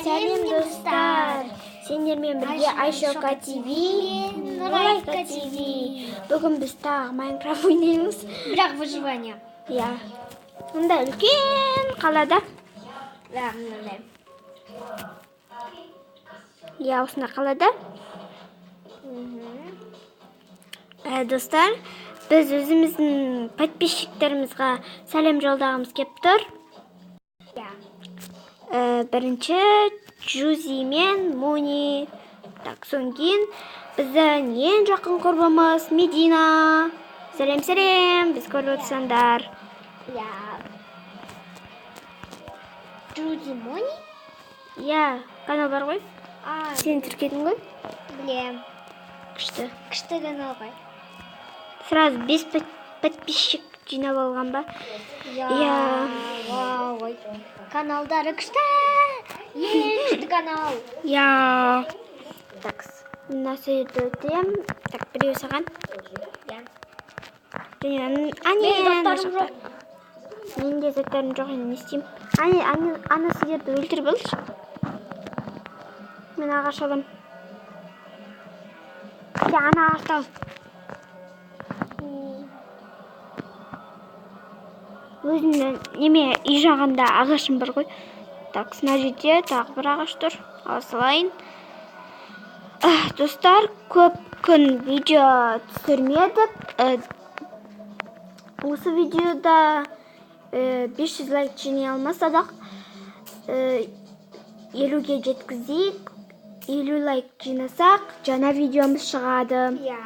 Сәлем, достар! Сендермен бірге Айшока ТВ, Нұрайка ТВ. Бүгін біз тағы Майнкрафт ойнаймыз. Бірақ выживание. Иә. Мында үлкен қалада. Да, мынандай. Иә, осындай қалада. Достар, біз өзіміздің подписчиктерімізға сәлем жолдағымыз кеп тұр. Иә. Бірінші Джузи мен Муни. Так, содан кейін біздің ең жақын құрбымыз Медина. Сәлем, сәлем, біз көріп отырсаңдар. Иә. Джуди Мони? Иә, канал бар ғой. А, Сен тіркедің ғой? Білем. Күшті. Күшті канал ғой. Сразу бес подписчик жинап алған ба? Иә. Иә. Вау, ой. Каналдары күшті. Ең күшті канал. Иә. Так, мына сөйді өтем. Так, біреу саған. Иә. Және ане, Менің ана заттарым жақта. Менің де заттарым жоқ, енді не істеймін? Ане, ане, ана сіздерді өлтіріп алшы. Мен ағаш аламын. Сен ана ағашты ал. Өзімнің неме үй жағында ағашым бар ғой. Так, мына жерде тағы бір ағаш тұр. Ала салайын. Достар, көп күн видео түсірмедік. Осы видеода 500 лайк жинай алмаса да, 50-ге жеткізейік. 50 лайк жинасақ, жаңа видеомыз шығады. Иә.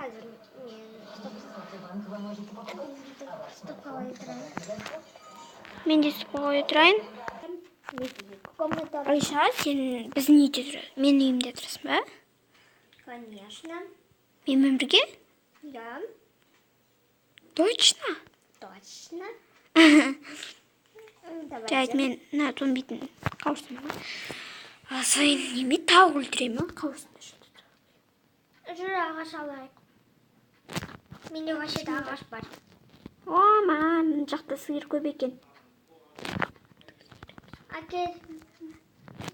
Қазір мен стоп қоя тұрайын. Мен де стоп қоя тұрайын. Комната. Айша, сен біздің үйде тұр, менің үйімде тұрасың ба? Конечно. Менімен бірге? Да. Точно? Точно. Давай. Жарайды, мен мына зомбидің қауырсын ба? Алсайын, неме тауық өлтіре ме? Қауырсын. Жүр, ағаш алайық. Менде вообще ағаш бар. О, маған мына жақта сиыр көп екен. Әкел.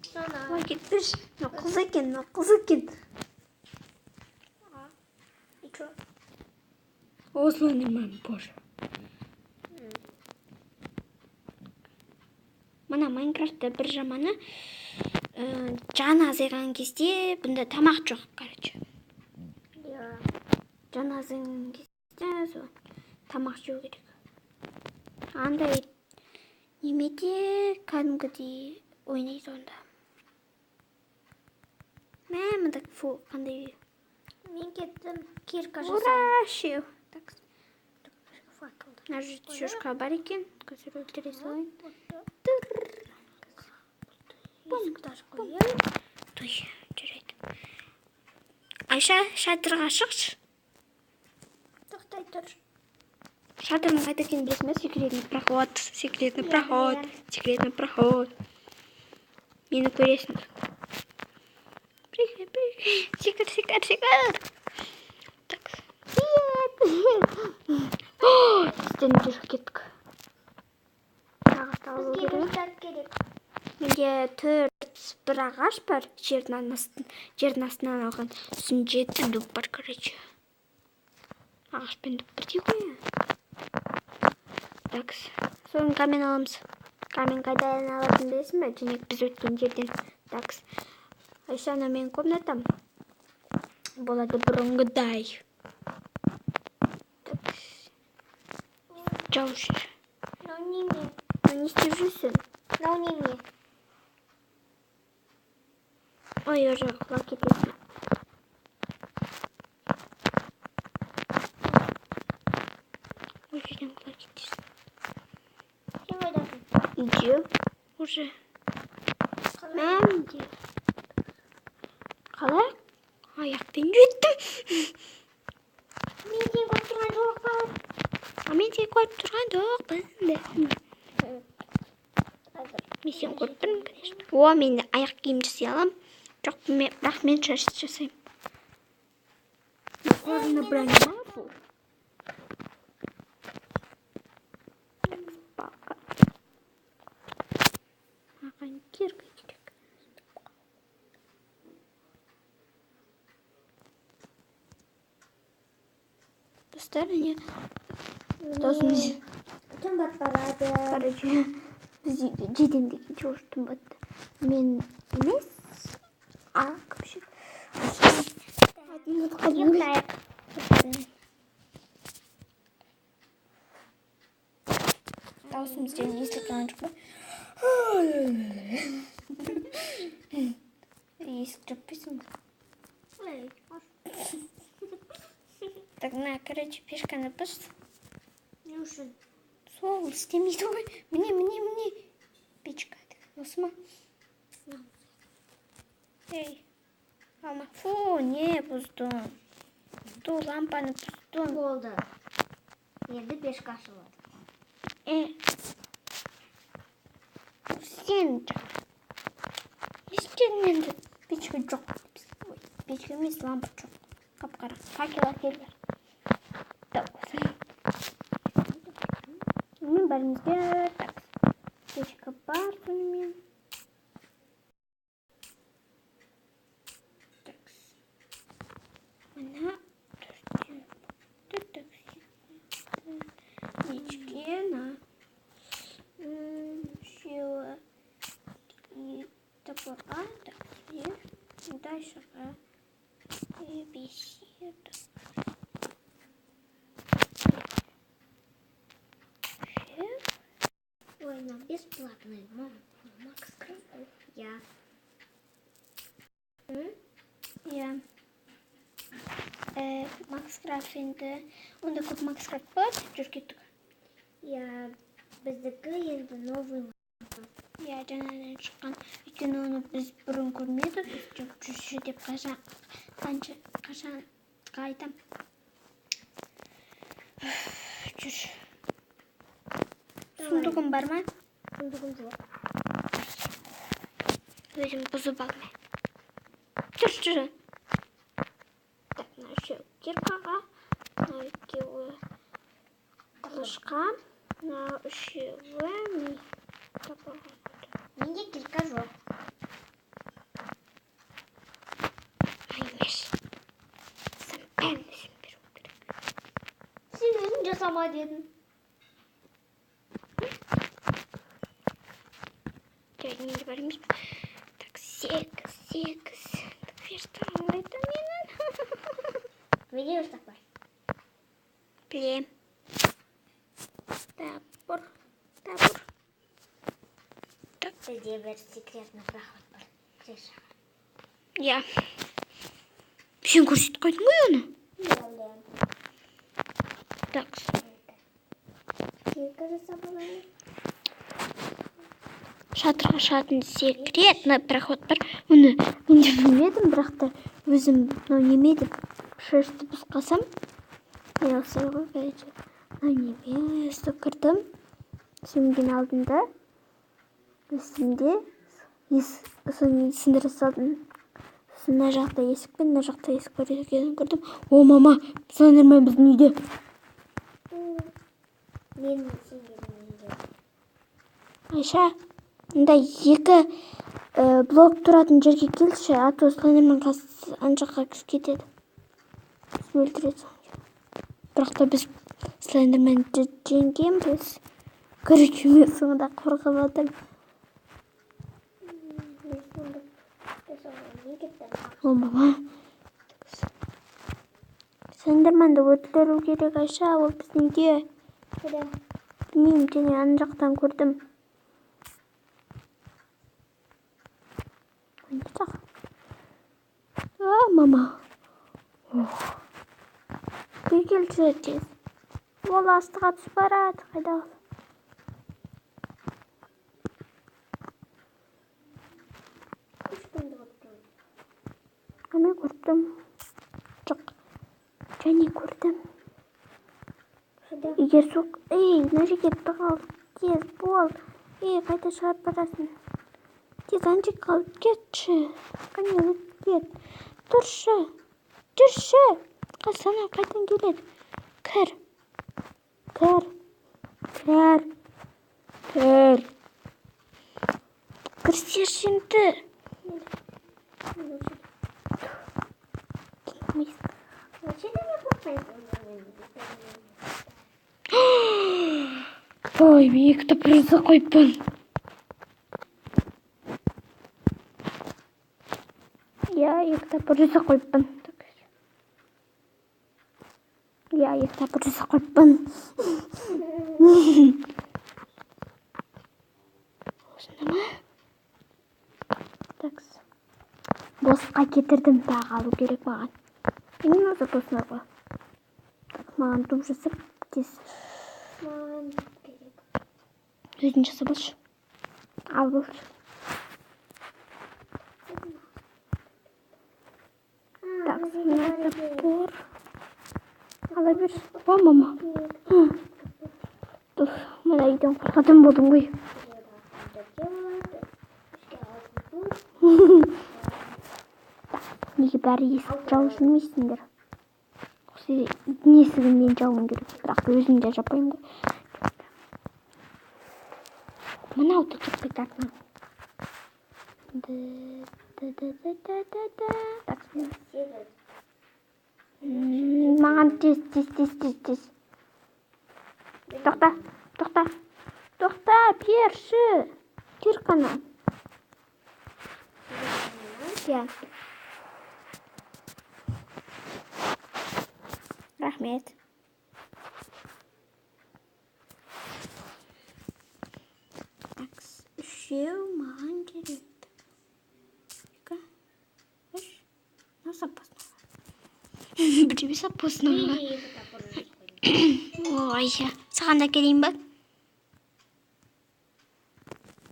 Соны. Ой, кетпеші. Мынау қыз екен, мынау қыз екен. И чё? Осылай нормально, боже. Мына Майнкрафтта бір жаманы, жан азайған кезде бұнда тамақ жоқ, короче. Иә. Жан азайған кезде сол тамақ жеу керек. Андай немеде кәдімгідей ойнайды онда. Мә, мында фу, қандай үй. Мен кеттім. Кирка Ура, жасаймын. Шеу. Так, Факелді. мына жерде шошқа бар екен. Қазір өлтіре салайын. Есікті ашып қояйын. Той, жарайды. Айша, шатырға шықшы. Тоқтай тұр. Шатырдың қайда екенін білесің бе? Секретный проход, секретный Иә, проход, білемін. Секретный проход. Мені көресің. Прыгай, прыгай. Секір, секір, секір. Так. Привет. О, тістен жүріп кеттік. Ағашты алу Бізге керек. верстак керек. Менде төрт бір ағаш бар, жердің астынан алған. Сосын жеті дуб бар, короче. Ағаш пен дуб бірдей ғой. Так, сосын камень аламыз. Камень қайдан алатынын білесің бе? Және біз өткен жерден. Так, Айша, ана менің комнатам. Болады бұрынғыдай. Так, жау жер. Мынау неме? Мынау не істеп жүрсің? Мынау неме? Ой, уже құлап кетесің. Ой, жерден құлап кетесің. Сен қайдасың? Үйде уже. Мәмде. Қалай? Аяқпен жеттім. Мен сені көріп тұрған жоқпын. А мен сені көріп тұрған жоқпын. Қазір. Мен сені көріп тұрмын, конечно. О, мен аяқ киім жасай аламын. Жоқ, мен, бірақ мен шаш жасаймын. Похоже на броню. Так, палка. Маған кирка керек. Достар, не досымыз. Түн батып барады. Короче, біз үйге жетем дегенше уже түн батты. Мен емес, а вообще. Ұйықтайық. Дауысымыз және естіліп тұрған жоқ па? Есік жаппайсың ба? Ой, Так, на, короче, пешканы бұз. не үшін? Сол істемейді ғой. Міне, міне, міне. Печка. Осы ма? Ей, алма. Фу, не бұздың. Ту лампаны бұздың. Болды. Енді пешка ашылады. Сен не істедің енді? Печка жоқ. Ой, печка емес, лампа жоқ. Қап-қара. Факел әкелдер. Так, мен бәрімізге так. Печка бар сонымен. Так. Мына төртеу. Так, печке на үшеуі и топорға, так, и дальше и бесеу, так. Үшеу. Ой, нам бесплатный. Мам, Макс Крафт. Я. Иә. Макс Крафт енді. Онда көп Макс Крафт болады. Жүр, кеттік. Я біздікі енді новый. Иә, жаңадан шыққан. Өйткені оны біз бұрын көрмедік. Жүр, жүр деп қашан, қанша, қашан айтам. Жүр. Сундугым бар ма? Сундугым жоқ. Өзім бұзып алдым. Жүр, жүр. Так, мына үшеуі киркаға, мына екеуі қылышқа, мына үшеуі ми топорға. Менде кирка жоқ. Ай, емес. Сен бәрін өзім беру керек. Сен өзің жасама дедің. Жарайды, менде бар емес пе? Так, 8, 8. Так, верстагым қайда менің? Менде верстак бар. Білем. Топор, топор. Так. Бізде бір секретный проход бар. Крышаға. Иә. Сен көрсетіп қойдың ғой оны. Білем. Так. Кирка жасап алайын. Шатырға шығатын секретный проход бар. Оны мен де білмедім, бірақ та өзім мынау неме деп шашты бұзып қалсам, мен осылай ғой, короче. Мынау неме, өстіп кірдім. Сөмген алдында үстінде соны сындыра салдым. Сосын мына жақта есік пен мына жақта есік бар екенін көрдім. О, мама, Слендермен біздің үйде. Мен сендердің үйінде. Айша, мында екі блок тұратын жерге келші, а то Слендермен ана жаққа кіріп кетеді. Бізді өлтіреді соң. Бірақ та біз Слендерменді жеңгенбіз. Короче, мен соңында қорқып жатырмын. Мен сундук жасауға не кетті? О, мама. Слендерменді өлтіру керек, Айша, ол біздің үйде. Қайда? Білмеймін, және ана жақтан көрдім. Ана жақ. А, мама. Ох. Бері келші тез. Ол астыға түсіп барады. Қайда ол? Ешкімді көріп тұрмын. А мен көріп тұрмын. Жоқ. Және көрдім. Қайда? Егер су... Ей, мына жерге тығыл. Тез бол. Ей, қайда шығарып барасың? Тез ана жаққа алып кетші. Қане, өтіп кет. Тұршы. Жүрші. Қасана қайдан келеді? Кір. Кір. Кір. Кір. Кірсеші енді. Ой, мен екі топыр жасап қойыппын. Иә, екі топыр жасап қойыппын. Иә, екі топыр жасап қойыппын. Осында ма? Так. Босқа кетірдім, тағы алу керек маған. Мен запасной ғой. Так, маған дуб жасап тез. Маған керек. Өзің жасап алшы. Алып алшы. Так, мына топор. Ала бер. О, мама. Туф, мына үйден қорқатын болдым ғой. Неге бәрі есік жауып жүрмейсіңдер? Осы иттің есігін мен жабуым керек, бірақ өзім де жаппаймын ғой. Мынау да жаппайды артынан. Так, маған тез, тез, тез, тез, тез. Тоқта, тоқта, тоқта, берші. Кирканы. Иә. Рахмет. Так, үшеу маған керек. Екі, үш. Мынау запасной. Біреуі запасной. Ой, саған да келейін ба?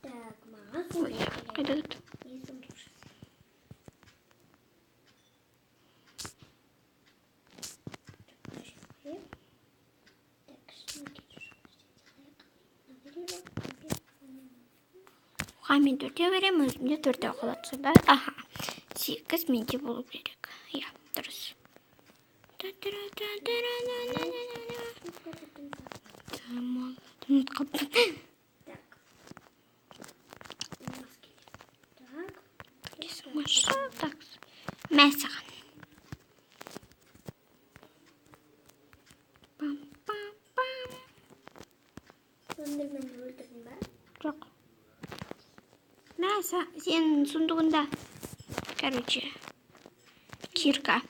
Так, маған Ой, қайда кетті? Оған мен төртеу беремін, өзімде төртеу қалады сонда. Аха, 8 менде болу керек. Иә, дұрыс. Ұмытып қалыппын. Так, мә саған. Пам-пам-пам. Зомбимен өлтірдің ба? Жоқ. Мә, сенің сундугында. Короче, кирка.